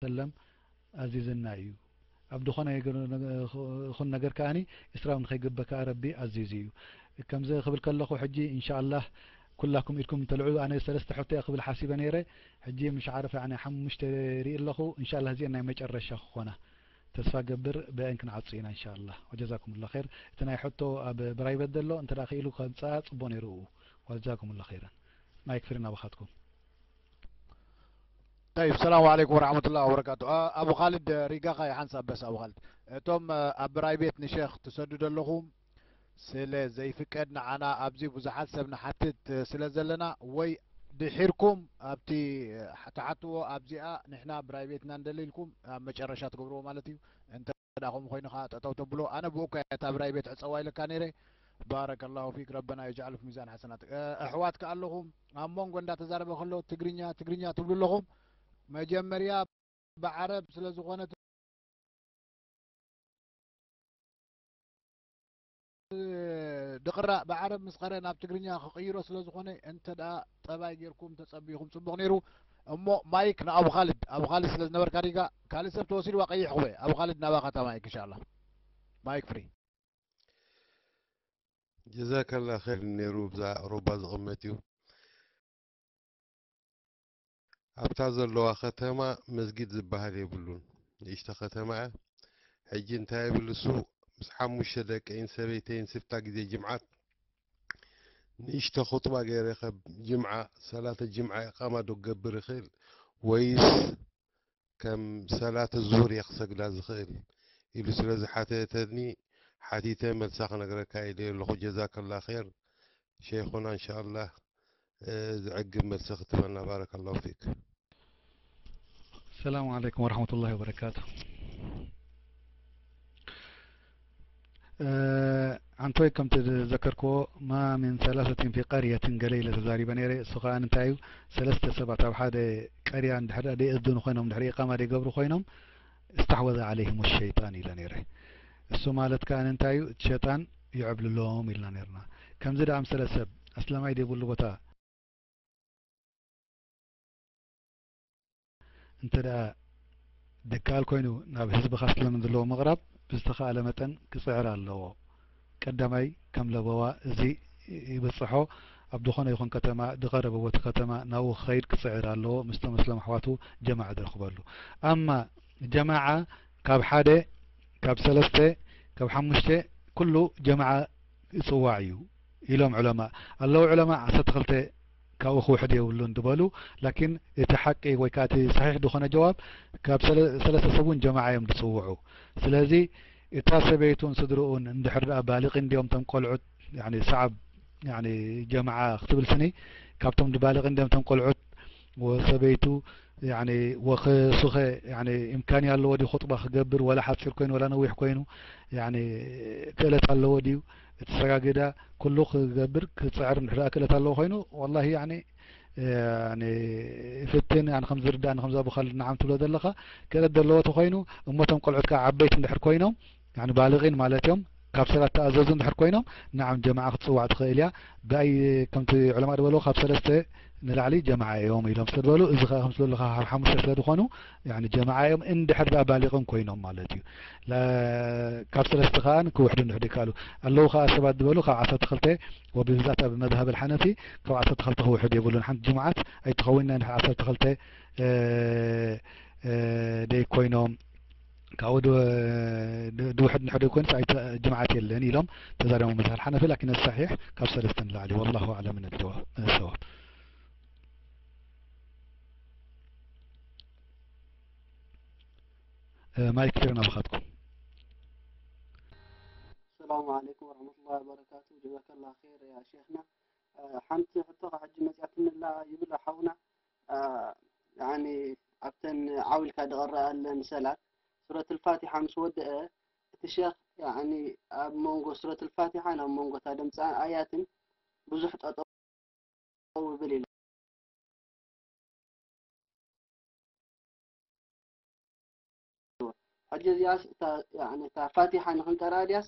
ሰለም ኣዚዝና እዩ። ኣብ ዝኾነ ይኹን ነገር ከኣኒ እስራብ ንኸይግበ ከኣ ረቢ ኣዚዙ እዩ። ከምዚ ክብል ከለኹ ሕጂ እንሻኣላህ ኩላኩም ኢድኩም እንተልዕሉ ኣነ ሰለስተ ሕቶ እየ ክብል ሓሲበ ነይረ። ሕጂ ምሽ ዓረፈ ኣነ ሓሙሽተ ርኢ ኣለኹ። እንሻኣላህ እዚአን ናይ መጨረሻ ክኾና ተስፋ ገብር ብአን ክንዓጹ ኢና እንሻኣላህ። ወጀዛኩም ላ ኸይር። እቲ ናይ ሕቶ ኣብ ብራይበት ዘሎ እንተ ደኣ ክኢሉ ከምጽኣ ጽቡቕ ነይሩ። ወጀዛኩም ላ ኸይረን። ማይክ ፍሪ ናባኻትኩም። طيب السلام عليكم ورحمة الله وبركاته. ኣቡ ኻልድ ሪጋኻ ይሓንሳብ በስ ኣቡ ኻልድ እቶም ኣብ ብራይ ቤት ንሸኽ ትሰዱ ዘለኹም ስለ ዘይፍቀድ ንዓና ኣብዚ ብዙሓት ሰብ ንሓትት ስለ ዘለና ወይ ድሒርኩም ኣብቲ ትሓትዎ ኣብዚኣ ንሕና ብራይ ቤትና እንደልልኩም ኣብ መጨረሻ ትገብርዎ ማለት እዩ። እንተ ደኣ ከምኡ ኮይኑ ኸዓ ጠጠው ተብሎ ኣነ ብኡ እኳ እየ እታ ብራይ ቤት ዕፀዋ ኢለካ ነይረ። ባረከላሁ ፊክ ረበና የጅዓሉ ፊ ሚዛን ሓሰናት። ኣሕዋት ከኣ ኣለኹም ኣብ መንጎ እንዳተዛረበ ከሎ ትግርኛ ትግርኛ ትብሉ ኣለኹም። መጀመርያ ብዓረብ ስለ ዝኾነ ድቕራእ ብዓረብ ምስ ኸረ ናብ ትግርኛ ክቕይሮ ስለ ዝኾነ እንተ ደኣ ጠባይ ጌርኩም ተጸቢኹም ጽቡቕ ነይሩ። እሞ ማይክ ንኣቡ ኻልድ ኣቡ ኻልድ ስለ ዝነበርካ ሪጋ ካልእ ሰብ ተወሲድዋ ቀይሕ ክወ ኣቡ ኻልድ ናባኻ እታ ማይክ እንሻላ። ማይክ ፍሪ። ጀዛከላ ኸይር ነይሩ ብዛ ሮባ ዝቕመጥ እዩ ኣብታ ዘለዋ ከተማ መስጊድ ዝበሃል የብሉን ንእሽተ ከተማ እያ ሕጂ እንታይ ይብል እሱ ምስ ሓሙሽተ ደቀይን ሰበይተይን ስፍታ ግዜ ጅምዓት ንእሽተ ኹጥባ ገይረ ከብ ጅምዓ ሰላተ ጅምዓ ኢቃማ ዶ ክገብር ይኽእል ወይስ ከም ሰላት ዙሁር እየ ክሰግዳ ዝኽእል ኢሉ ስለ ዝሓተተኒ ሓቲተ መልሳ ክነግረካ ኢለ ኣለኹ ጀዛከላ ኸይር ሸይኹና እንሻኣላህ ዝዕግብ መልሲ ክትበና ባረከላሁ ፊክ السلام عليكم ورحمة الله وبركاته. ኣንቶይ ከምቲ ዝዘከርክዎ ማ ምን ሰላሰትን ፊ ቀርየትን ገለ ኢለ ተዛሪበ ነይረ። እሱ ከኣ እንታይ እዩ? ሰለስተ ሰባት ኣብ ሓደ ቀርያ እንድሕር ደይእዝኑ ኮይኖም እንድሕር ኢቃማ ደይገብሩ ኮይኖም استحوذ عليهم الشيطان ኢለ ነይረ። እሱ ማለት ከኣ እንታይ እዩ? እቲ ሸጣን ይዕብልሎም ኢልና ነይርና። ከምዚ ደኣ ምሰለ ሰብ ኣስላማይ ደይብሉ ቦታ እንተ ደኣ ደካል ኮይኑ ናብ ህዝቢ ካስለምን ዘለዎ ምቕራብ ብዝተኻእለ መጠን ክጽዕር ኣለዎ። ቀዳማይ ከም ለበዋ እዚ ይብጽሖ ኣብ ዝኾነ ይኹን ከተማ ድቐረበ ቦቲ ከተማ ናብኡ ክኸይድ ክጽዕር ኣለዎ ምስቶም እስላም ኣሕዋቱ ጀማዓ ድረኽበሉ። ኣማ ጀማዓ ካብ ሓደ ካብ ሰለስተ ካብ ሓሙሽተ ኩሉ ጀማዓ ይጽዋዕ እዩ ኢሎም ዑለማእ ኣለዉ። ዑለማእ ዓሰርተ ክልተ ካብኡ ክውሕድ የብሉን ዝበሉ ላኪን እቲ ሓቂ ወይ ከዓ እቲ ሰሒሕ ዝኾነ ጀዋብ ካብ ሰለስተ ሰብ እውን ጀማዓ እዮም ዝፅውዑ። ስለዚ እታ ሰበይቱን ስድርኡን እንድሕር ደኣ ባሊቒ እንዲኦም ቶም ቆልዑት ሰዓብ ጀማዓ ክትብል ስኒ ካብቶም ድባሊቒ እንዲኦም ቶም ቆልዑት ወሰበይቱ ወኸ ሱኸ ኢምካንያ ኣለዎ ድዩ ኹጥባ ክገብር ወላ ሓፂር ኮይኑ ወላ ነዊሕ ኮይኑ ክእለት ኣለዎ ድዩ እቲ ሰጋግዳ ኩሉ ክገብር ክፅዕር እንድሕር ክእለት ኣለዎ ኮይኑ ወላሂ ፍትን ኣነ ከም ዝርዳእኒ ከምዚ ኣቡ ካልድ ንዓም ትብሎ ዘለኻ ክእለት ዘለዎ ተኮይኑ እሞ እቶም ቆልዑት ከዓ ዓበይቲ እንድሕር ኮይኖም ባልቂን ማለት እዮም ካብ ሰላት ተኣዘዙ እንድሕር ኮይኖም ንዓም ጀማዓ ክትፅዋዕ ትኽእል እያ ብኣይ ከምቲ ዑለማ ዝበልዎ ካብ ሰለስተ ንላዕሊ ጀማዓ እዮም ኢሎም ስለ ዝበሉ እዚ ከዓ ከም ዝበልኻ ካብ ሓሙሽተ ስለ ዝኾኑ ጀማዓ እዮም እንድሕር ደኣ ባሊቕን ኮይኖም ማለት እዩ ካብ ሰለስተ ከዓ ክውሕዱ እንድሕር ይከኣሉ ኣለዉ ከዓ ሰባት ዝበሉ ካብ ዓሰርተ ክልተ ወብብዛት ኣብ መዝሃብ ኣልሓነፊ ካብ ዓሰርተ ክልተ ክውሕድ የብሉን ሓንቲ ጅሙዓት ኣይትኸውን ናይ ዓሰርተ ክልተ ደይ ኮይኖም ካብኡ ድውሕድ ንሕዶ ኮይኑስ ኣይተ ጅምዓት የለን ኢሎም ተዛሪቦም መዝሃብ ሓነፊ ላኪን ሰሒሕ ካብ ሰለስተ ንላዕሊ ወላሁ ኣዕለም ምን ሰዋብ ማይክ ፊር ናባኻትኩም السلام عليكم ورحمة الله وبركاته جزاك الله خير يا شيخنا ሓንቲ ሕቶ ካብ ሕጂ መፅያትንላ ይብል ሓውና ያኒ ኣብተን ዓው ኢልካ ዝቐረኣለን ሰላት ሱረት ልፋቲሓ ምስ ወደአ እቲ ሸኽ ያኒ ኣብ መንጎ ሱረት ልፋቲሓን ኣብ መንጎ እታ ደምፅኣን ኣያትን ብዙሕ ጠጠው ይብል ኢሉ ሕጂ እዚኣስ እታ ያኒ እታ ፋቲሓ ንኽንቀርኣ ድያስ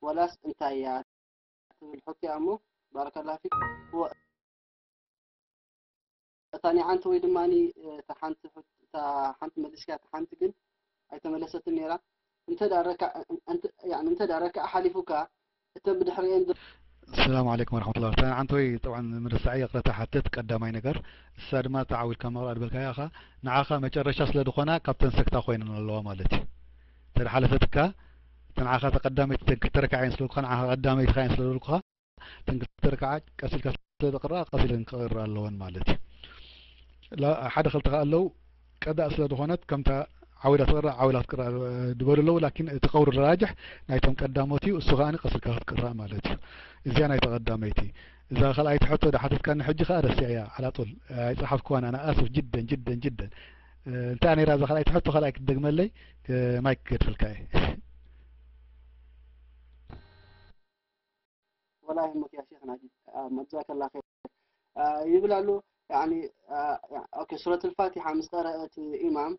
ወላስ እንታይ እያ ትብል ሕቶ እያ እሞ ባረከላ ፊክ እታ ናይ ሓንቲ ወይ ድማ እታ ሓንቲ እታ ሓንቲ መሊስካ፣ እታ ሓንቲ ግን ኣይተመለሰትን ነይራ። እንተ ደኣ ረካ-፣ እንተ-፣ ያኒ እንተ ደኣ ረክዓ ሓሊፉካ፣ እተን ብድሕሪኤን ዶ-? السلام عليكم ورحمة الله. እታ ዓንተወይ፣ ጠብዓን፣ ምርሳዕ ይቕረታ ሓትት፣ ቀዳማይ ነገር። እሳ ድማ ተዓዊልካ መቕራእ ዝበልካያ ኢኻ። ንዓኻ መጨረሻ ስለ ዝኾና፣ ካብተን ሰክታ ኮይነን ኣለዋ ማለት እዩ። እንተ ደኣ ሓለፈትካ፣ እተን ንዓኻ ተቐዳመይቲ፣ እተን ክልተ ረካዓ እየን ስለ ዝበልኩኻ፣ ንዓኻ ቀዳመይቲ ኢኻ እየን ስለ ዝበልኩኻ፣ እተን ክልተ ረካዓ ቀስ ኢልካ ስለ ዘቕርኣ፣ ቀስ ኢለን ክቕርኣ ኣለወን ማለት እዩ። ላ-፣ ሓደ ክልተ ከኣ ኣለዉ፣ ቀዳእ ስለ ዝኾነት፣ ከምታ ዓዊዳ ትቕራእ፣ ዓዊዳ ክትቅራእ ዝበሉ ኣለዉ። ላኪን እቲ ቀውል ራጅሕ ናይቶም ቀዳሞት እዩ፣ እሱ ከኣ ቀስ ኢልካ ክትቅራእ ማለት እዩ። እዚኣ ናይ ተቐዳመይቲ። እዛ ካልኣይቲ ሕቶ ዳ ሓተትካኒ ሕጂ ከኣ ረሲዐያ፣ ዓላጡል ኣይጸሓፍኩዋን ኣነ፣ ኣስፍ ጅደን፣ ጅደን፣ ጅደን። እ፣ እንታይ ነይራ እዛ ካልኣይቲ ሕቶ፣ ካልኣይ ክትደግመለይ፣ እ፣ ማይክ ክገድፈልካ እየ። ወላ ይህመክ ያ ሼኽና፣ ጅ-፣ አ፣ መጃከላ ኸይር። አ፣ ይብል ኣሎ፣ ያኒ፣ አ፣ ያ-፣ ኦኬ፣ ሱረት ኣልፋቲሓ ምስ ቀረአ እቲ ኢማም፣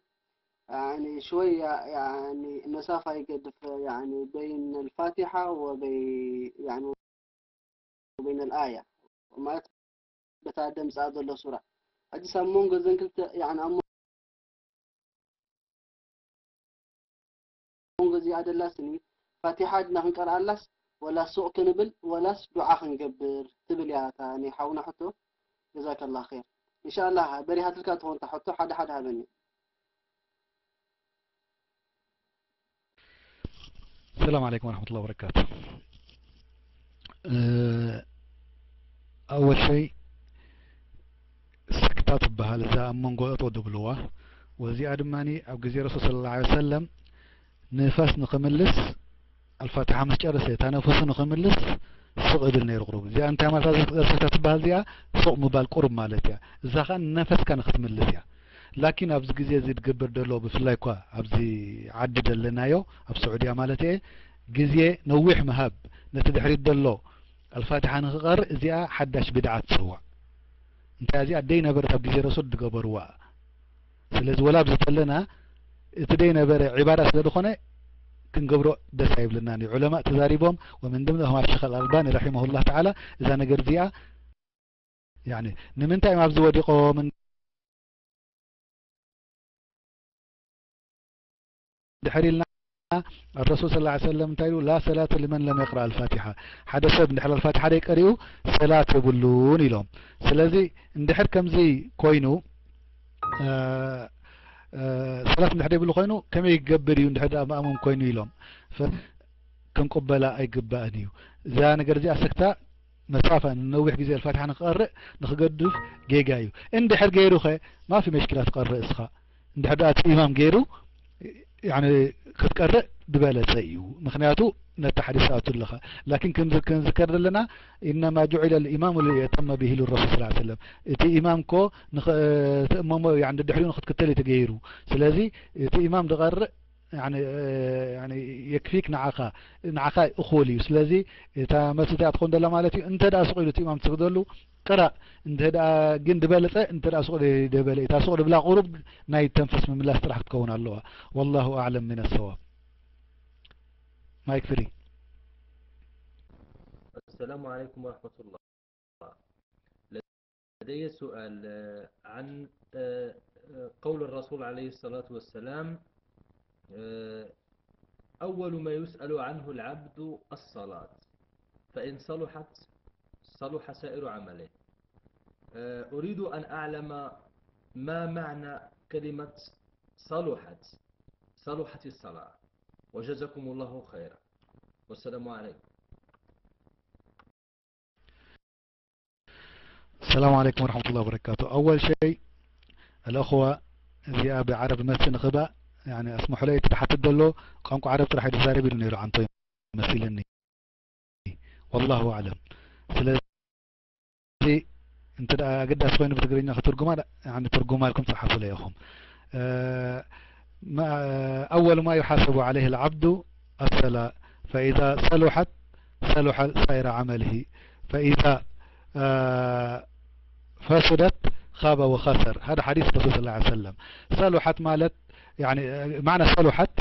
ያኒ፣ ሽወያ፣ ያኒ፣ መሳፋ ይገድፍ፣ ያኒ፣ በይን ኣልፋቲሓ ወበይ-፣ ያኒ፣ ወበይን ኣልኣያ፣ ማለት፣ በታ ደምጻ ዘሎ ሱራ። ሕጂ፣ ኣብ መንጎ እዘን ክልተ፣ ያኒ፣ ኣብ መንጎ እዚኣ ደላስኒ፣ ፋቲሓ ድና ክንቀርኣላስ፣ ወላ ሱቕ ክንብል፣ ወላስ ዱዓ ክንገብር ትብል እያ እታ ናይ ሓውና ሕቶ። ጀዛከላህ ኸይር። ኢንሻኣላህ፣ በሪሃትልካ ትኾን እታ ሕቶ፣ ሓደ ሓደ ሃበኒ። السلام عليكم ورحمة الله وبركاته. እ፣ ኣወል ሸይ፣ ስክታ ትበሃል እዛ ኣብ መንጎ እቶ ድብልዋ። ወዚኣ ድማኒ ኣብ ግዜ ረሱል ሰለላሁ ዐለይሂ ወሰለም ንፋስ ንኽምልስ፣ ኣልፋቲሓ ምስ ጨረሰ፣ እታ ነፈሱ ንኽምልስ ስቕ እብል ነይሩ ቁሩብ። እዚኣ እንታይ ማለት እያ? እዛ ስክታ ትበሃል እዚኣ ስቕ ምባል ቁሩብ ማለት እያ። እዛ ኸኣ ነፈስካ ንኽትምልስ እያ። ላኪን ኣብዚ ግዜ እዚ ዝግበር ዘሎ፣ ብፍላይ እኳ ኣብዚ ዓዲ ዘለናዮ፣ ኣብ ስዑድያ ማለት እየ፣ ግዜ ነዊሕ ምሃብ ነቲ ድሕሪት ዘሎ ኣልፋቲሓ ንኽቐርእ፣ እዚኣ ሓዳሽ ብድዓ ትስዋዕ። እንታይ እዚኣ ደይ ነበረት ኣብ ግዜ ረሱል ዝገበርዋ። ስለዚ ወላ ኣብዚ ተለና እቲ ደይ ነበረ ዒባዳ ስለ ዝኾነ ክንገብሮ ደስ ኣይብለናን እዩ። ዑለማእ ተዛሪቦም፣ ወምን ድምነሁም ኣሸኽ ኣልኣልባኒ ረሒመሁላህ ተዓላ፣ እዛ ነገር እዚኣ ያኒ ንምንታይ እዮም ኣብዚ ወዲቖም እንድሕር ኢልና፣ ኣረሱል ሰለላሁ ዐለይሂ ወሰለም እንታይ ኢሉ? ላ ሰላተ ሊመን ለም የቅረእ ኣልፋቲሓ። ሓደ ሰብ እንድሕር ኣልፋቲሓ ደይቀሪኡ ሰላት የብሉን ኢሎም። ስለዚ እንድሕር ከምዚ ኮይኑ፣ እ፣ እ፣ ሰላት እንድሕር ዘይብሉ ኮይኑ ከመይ ይገብር እዩ እንድሕር ደኣ ማእሙም ኮይኑ ኢሎም። ፈ-፣ ክንቅበላ ኣይግባእን እዩ። እዛ ነገር እዚኣ ሰክታ መሳፋ ንነዊሕ ግዜ ኣልፋቲሓ ንክቐርእ ንክገድፍ ጌጋ እዩ። እንድሕር ገይሩኸ ማፊ መሽኪላ ትቐርእ እስኻ። እንድሕር ደኣ እቲ ኢማም ገይሩ፣ ያኒ፣ ክትቀርእ ዝበለጸ እዩ። ምኽንያቱ ነቲ ሓዲስ ትኣቱ ኣለኻ። ላኪን ክንዝ-፣ ክንዝከር ዘለና፣ "ኢነማ ጁዒለ ልኢማሙ ሊዩእተመ ቢሂ" ኢሉ ረሱል ሰለላሁ ዐለይሂ ወሰለም። እቲ ኢማም እኮ ንኽ-፣ ትእመሞ፣ ያኒ፣ ድድሕሪኡ ንክትክተል እዩ ተገይሩ። ስለዚ እቲ ኢማም ዝቐርእ፣ ያኒ፣ ያኒ፣ የክፊክ ንዓኻ፣ ንዓኻ እኹል እዩ። ስለዚ እታ መልሲ እዚኣ ትኾን ዘላ ማለት እዩ። እንተ ደኣ ስቕ ኢሉ እቲ ኢማም ትሰግደሉ፣ ቅራእ። እንተ ደኣ ግን ዝበለጸ፣ እንተ ደኣ ስቕ ደበለ፣ እታ ስቕ ድብላ ቁሩብ ናይ ተንፍስ ምምላስ ጥራሕ ክትከውን ኣለዋ። ወላሁ ኣዕለም ሚነ ሰዋብ። ማይክ ፍሪ። السلام عليكم ورحمة الله. لدي سؤال، آه، عن، آه، آه، قول الرسول عليه الصلاة والسلام، آه، أول ما يسأل عنه العبد الصلاة، فإن صلحت صلح سائر عمله. آه، أريد أن أعلم ما معنى كلمة صلحت، صلحت الصلاة. وجزاكم الله خيرا. والسلام عليكم. السلام عليكم ورحمة الله وبركاته. أول شيء، الأخوة እዚኣ ብዓረብ መጽእ ንኽባእ፣ ያኒ፣ ኣስምሑለይ፣ እቲ ዝሓትት ዘሎ ቋንቋ ዓረብ ጥራሕ እዩ ዝዛረብ ኢሉ ነይሩ፣ ዓንቶ መሲልኒ። ወላሁ ኣዕለም። ስለዚ እንተ ደኣ ኣገዳሲ ኮይኑ ብትግርኛ ክትርጉማ፣ ያኒ፣ ትርጉማ ኢልኩም ጸሓፉለይ ኢኹም። እ፣ ما، أول ما يحاسب عليه العبد الصلاة، فإذا صلحت صلح سائر عمله، فإذا، آه، فسدت خاب وخسر. هذا حديث الرسول صلى الله عليه وسلم. صلحت ማለት، يعني، معنى صلحت،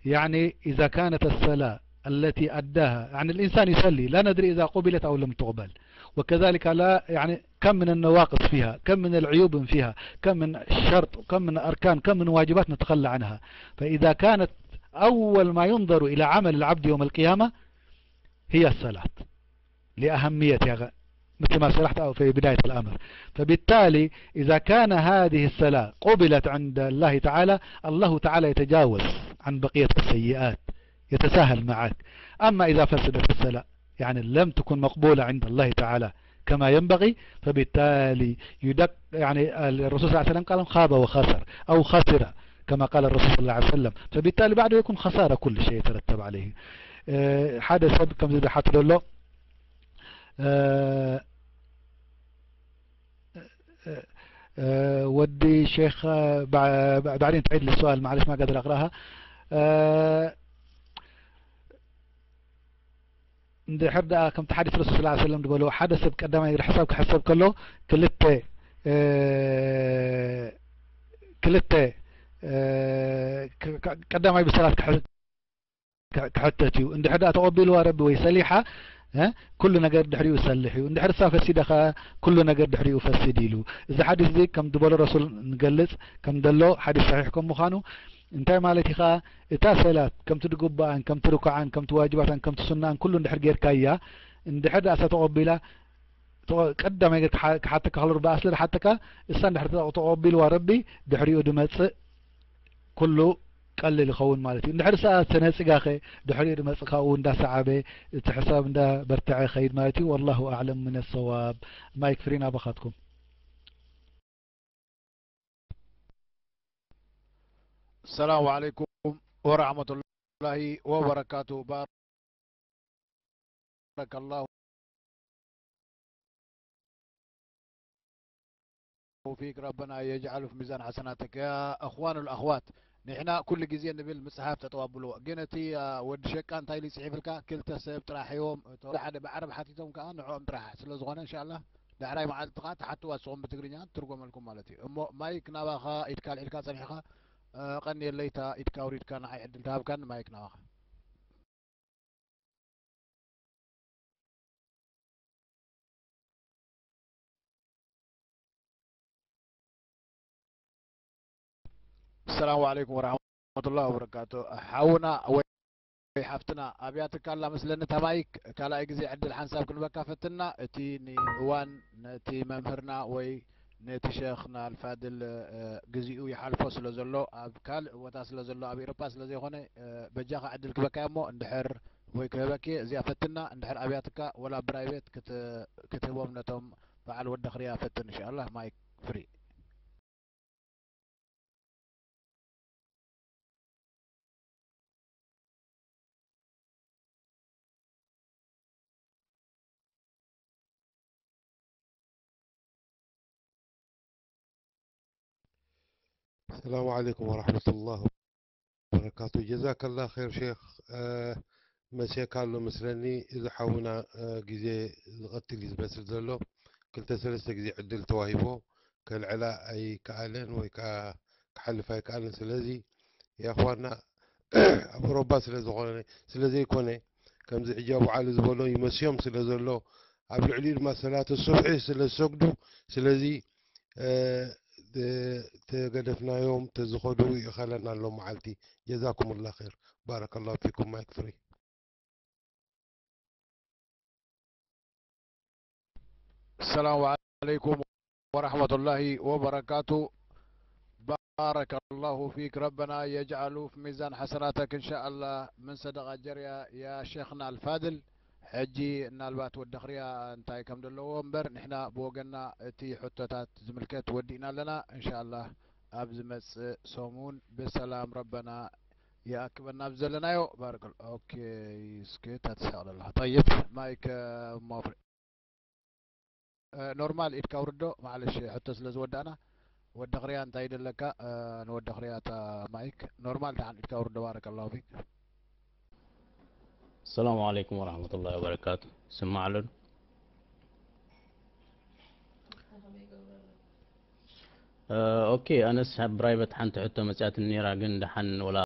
يعني، إذا كانت الصلاة التي أداها، يعني، الإنسان يصلي، لا ندري إذا قبلت أو لم تقبل، وكذلك لا، يعني، كم من النواقص فيها، كم من العيوب فيها، كم من شرط، كم من أركان، كم من واجبات نتخلى عنها. فإذا كانت أول ما ينظر إلى عمل العبد يوم القيامة هي الصلاة، لأهميتها، غ-، مثل ما شرحت أو في بداية الأمر. فبالتالي إذا كان هذه الصلاة قبلت عند الله تعالى، الله تعالى يتجاوز عن بقية السيئات، يتساهل معك. أما إذا فسدت الصلاة، يعني لم تكن مقبولة عند الله تعالى كما ينبغي، فبالتالي يدك، يعني الرسول صلى الله عليه وسلم قال: "خاب وخسر"، أو خسر، كما قال الرسول صلى الله عليه وسلم. فبالتالي بعده يكون خسارة كل شيء يترتب عليه. آه، حدث كم زي حتى له، آه، آه، آه، ودي شيخ، آه، بع-، بعدين تعيد لي السؤال، معلش ما قادر أقرأها. آه، እንድሕር ደኣ ከምቲ ሓዲስ ረሱል ሰለላሁ ዐለይሂ ወሰለም ዝበልዎ፣ ሓደ ሰብ ቀዳማይ እግሪ ሕሳብ ክሕሰብ ከሎ ክልተ፣ እ፣ ክልተ፣ እ፣ ክ-፣ ክ-፣ ቀዳማይ ብሰላት ክሕ-፣ ክ-፣ ክሕተት እዩ። እንድሕር ደኣ ተቐቢልዋ ረቢ ወይ ሰሊሓ፣ እ፣ ኩሉ ነገር ድሕሪኡ ይሰልሕ እዩ። እንድሕር እሳ ፈሲዳ ኸኣ ኩሉ ነገር ድሕሪኡ ፈሲድ ኢሉ። እዚ ሓዲስ እዚ ከም ዝበሎ ረሱል ንገልጽ ከም ዘሎ ሓዲስ ሰሒሕ ከም ምዃኑ እንታይ ማለት እዩ ኸኣ፣ እታ ሰላት ከምቲ ድግብኣን፣ ከምቲ ርኩዓን፣ ከምቲ ዋጅባታን፣ ከምቲ ሱናኣን ኩሉ እንድሕር ጌርካያ፣ እንድሕር ደኣ እሳ ተቐቢላ፣ ተቐ-፣ ቀዳማይ ገር ክሓ-፣ ክሓተካ ከሎ ርባ ኣስሊ ሓተካ፣ እሳ እንድሕር ተቐ-፣ ተቐቢልዋ ረቢ፣ ድሕሪኡ ድመጽእ ኩሉ ቀሊል ይኸውን ማለት እዩ። እንድሕር እሳ ተነጺጋኸ፣ ድሕሪኡ ድመጽእ ካብኡ እንዳሰዓበ፣ እቲ ሕሳብ እንዳበርትዐ ይኸይድ ማለት እዩ። ወላሁ ኣዕለም ምን ሰዋብ። ማይክ ፍሪ ናባኻትኩም። السلام عليكم ورحمة الله وبركاته. بارك الله فيك، ربنا يجعله في ميزان حسناتك. يا أخوان الأخوات، ንሕና ኩሉ ግዜ ንብል ምጽሓፍ ተጠዋብልዎ፣ ግን እቲ፣ አ፣ ወዲ ሸቃ እንታይ ኢሉ ይጽሒፍልካ? ክልተ ሰብ ጥራሕ እዮም፣ እቶም ሓደ ብዓረብ ሓቲቶም ከኣ ንዕኦም ጥራሕ ስለ ዝኾነ፣ እንሻላ ዳሕራይ መዓልቲ ከኣ ትሓትዋ ንስኹም ብትግርኛ ትርጎመልኩም ማለት እዩ። እሞ ማይክ ናባኻ፣ ኢድካ ኣልዒልካ ጸኒሕኻ፣ እ፣ ቀንየለይ፣ እታ ኢድካ ኣውሪድካ ንዓይ ዕድል ተሃብካኒ፣ ማይክ ናባኻ። السلام عليكم ورحمة الله وبركاته. ሓውና ወይ ሓፍትና ኣብያትካ ኣላ መስለኒ እታ ማይክ፣ ካልኣይ ግዜ ዕድል ሓንሳብ ክንበካ ፈትና። እቲ ንእዋን ነቲ መምህርና ወይ ነቲ ሸኽና ኣልፋድል፣ እ፣ ግዚኡ ይሓልፎ ስለ ዘሎ፣ ኣብ ካልእ ቦታ ስለ ዘሎ፣ ኣብ ኤውሮጳ ስለ ዘይኮነ፣ እ፣ በጃኻ ዕድል ክበካ እሞ እንድሕር ወይ ክህበኪ እዚኣ ፈትና፣ እንድሕር ኣብያትካ ወላ ብራይቬት ክት-፣ ክትህቦም ነቶም በዓል ወዲ ኣኽርያ ፈትን። ኢንሻኣላህ ማይክ ፍሪ። السلام عليكم ورحمة الله وبركاته. ጀዛከላ ኸይር ሼኽ። እ፣ መሲእካ ኣሎ መስለኒ። እዚ ሓውና፣ እ፣ ግዜ ዝቐትል እዩ ዝመስል ዘሎ። ክልተ ሰለስተ ግዜ ዕድል ተዋሂቦ፣ ከልዕላ ኣይከኣለን ወይ ከዓ ክሓልፍ ኣይከኣለን። ስለዚ የኣኽዋና ኣብ ኣውሮፓ ስለ ዝኾነ፣ ስለ ዘይኮነ፣ ከምዚ ሕጂ ኣቡ ዓሊ ዝበሎ ይመስዮም ስለ ዘሎ፣ ኣብ ልዕሊኡ ድማ ሰላተ ሱብሒ ስለ ዝሰግዱ፣ ስለዚ፣ እ፣ ተ-፣ ተገደፍናዮም ተዝኸዱ ይእኸለና ኣሎ መዓልቲ። ጀዛኩሙላ ኸይር። ባረከላሁ ፊኩም። ማይክ ፍሪ። السلام عليكم ورحمة الله وبركاته. بارك الله فيك، ረበና የጅዓሉ ፊ ሚዛን ሓሰናተክ እንሻኣላህ። ምን ሰደቃ ጀርያ ያ ሸኽና ኣልፋድል። ሕጂ ምናልባት ወዲ ኣኽርያ እንታይ ከም ዘለዎ እምበር፣ ንሕና ብወገንና እቲ ሕቶታት ዝምልከት ወዲእና ኣለና። እንሻኣላህ ኣብ ዝመጽእ ሰሙን ብሰላም ረበና ይኣክበና ኣብ ዘለናዮ። ባረከል። ኦኬ፣ እስኪ እታ ትስሕቕ ዘለኻ። ጠይብ፣ ማይክ፣ እ፣ ማፍሪ-፣ እ፣ ኖርማል ኢድካ ውርዶ፣ ማዕለሽ፣ ሕቶ ስለ ዝወዳእና። ወዲ ኣኽርያ እንታይ ደለካ? እ፣ ንወዲ ኣኽርያ እታ ማይክ ኖርማል ደሓን ኢድካ ውርዶ። ባረከላሁ ፊክ። السلام عليكم ورحمة الله وبركاته. ስማዕ ኣሎ ዶ? እ፣ ኦኬ፣ ኣነስ ኣብ ፕራይቨት ሓንቲ ሕቶ መጽያትኒ ነይራ፣ ግን ደሓን ወላ